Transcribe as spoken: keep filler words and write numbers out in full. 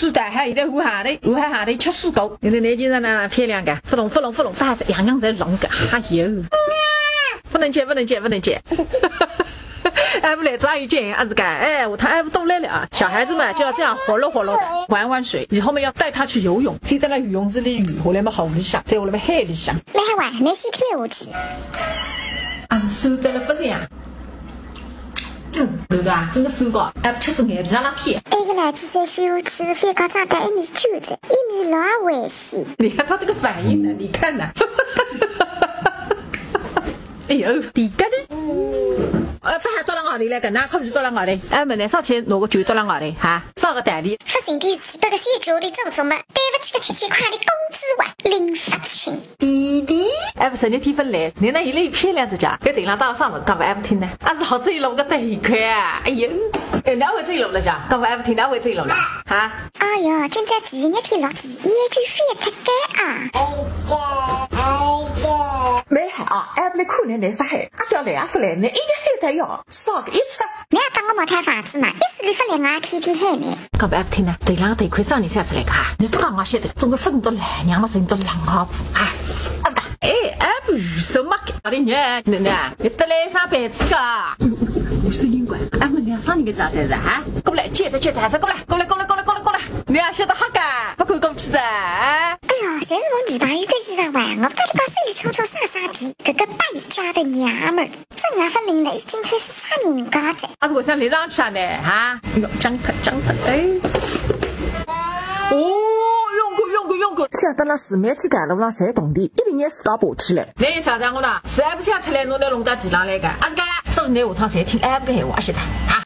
是的，还有点武汉的，武汉哈的吃水果。你的眼睛在那漂亮个，不懂不懂不懂，发色样样侪弄个，哎呦，不能接不能接不能接。哎，不来抓鱼见啊，这个，哎，我他哎不懂来了啊。小孩子嘛就要这样活络活络的，玩玩水。以后嘛要带他去游泳，先在那游泳池里游，后来嘛好里向，再后来嘛海里向。没玩，没事跳下去。啊，是在那不是呀？嗯，对不对啊？真的是个，哎，吃子眼皮上那贴。哎，个来去再是有吃，非搞长得一米九子，一米六啊危险。你看他这个反应呢，你看呢。哎呦，底个的。呃，这还到了外头来个，那可不是到了外头。哎，门来上去拿个酒到了外头哈，啥个道理？发生的事体，不个小酒里做做嘛，对不起个七千块的工资哇，领不清。弟弟，哎，不是，你天分来，你那一类漂亮子家，给顶上到上门，干嘛哎不听呢？啊，是好这一路个等一块啊，哎呦，哎，哪位这一路了家？干嘛哎不听？哪位这一路了？哈？哎呀，今朝第一日天落子，也就飞得该啊。没海啊，哎不来看你来发海，阿掉来啊不来，你一定海的哟，少个一尺。你要当我没太房子嘛，一时里不来我天天喊你。讲不听呢，对浪头盔上你下出来个哈，你不讲我晓得，中国分都来，娘么生都冷啊啊，啊个，哎哎不什么个，啊你呢，你呢，你得来上辈子个，我是英国，哎我两三年个啥才是哈，过来，接着接着还是过来，过来过来过来过来过来，你要晓得哈个，不敢过去的，哎。哎呀，侪是我女朋友个衣裳哇，我到底讲生理操操啥啥皮，搿个败家的娘们儿。 这俺分领了已经开始擦人家子。啊，是我想你让吃呢，哈？哎呦，张开，张开，哎。哦，用过，用过，用过。晓得了，是每次赶路上侪懂的，一定也自家爬起来。那啥讲我呢？实在不想出来，弄得弄到地上来个。啊，这个，说你下趟侪听俺个闲话，晓得。